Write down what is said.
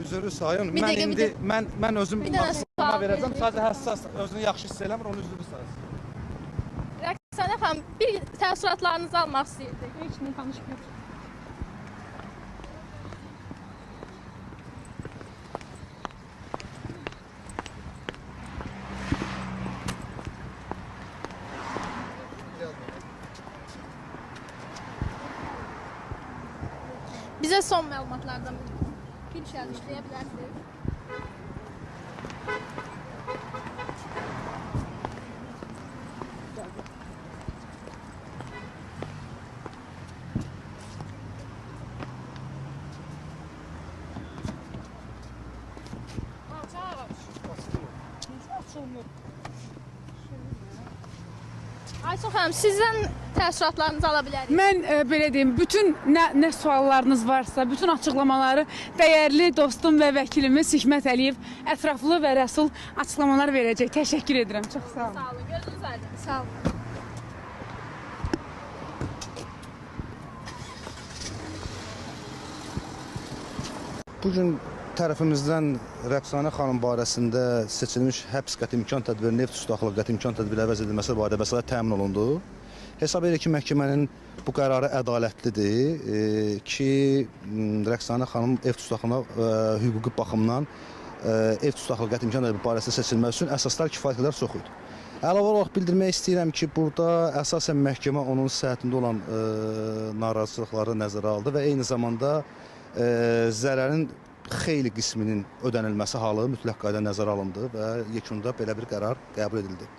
Üzürlü sayın. Bir Mən dəqiqə, bir indi mən özüm Bir dənə açıqlama sual verəcəm. verin. Sadəcə həssas, özünü yaxşı hiss eləmir, onu üzürlü sayın. Rəqsanə xanım, bir təəssüratlarınızı almaq istəyirdik. Heç nə danışmır. Bizə son məlumatlardan bir şey işləyə bilərsiniz. Aysun xanım, sizdən təəssüratlarınızı ala bilərik. Mən belə deyim, bütün nə suallarınız varsa, bütün açıqlamaları dəyərli dostum və vəkilimiz Hikmət Əliyev ətraflı və rəsul açıqlamalar verəcək. Təşəkkür edirəm. Çox sağ olun. Sağ olun, gözünüz aydın. Sağ olun. Bu gün tərəfimizdən Rəqsanə xanım barəsində seçilmiş həbs qəti imkan tədbirinin ev tutaqlığı qəti imkan tədbiri əvəz edilməsi barədə vəsait təmin olundu. Hesab edirik ki, məhkəmənin bu qərarı ədalətlidir ki, Rəqsanə xanım ev tutaqlığına hüquqi baxımdan ev tutaqlığı qəti imkan tədbiri barəsində seçilməsi üçün əsaslar kifayət qədər çox idi. Əlavə olaraq bildirmək istəyirəm ki, burada əsasən məhkəmə onun səhhətində olan narazılıqları nəzərə aldı və eyni zamanda zərərin xeyli qisminin ödənilməsi halı mütləq qayda nəzərə alındı və yekunda belə bir qərar qəbul edildi.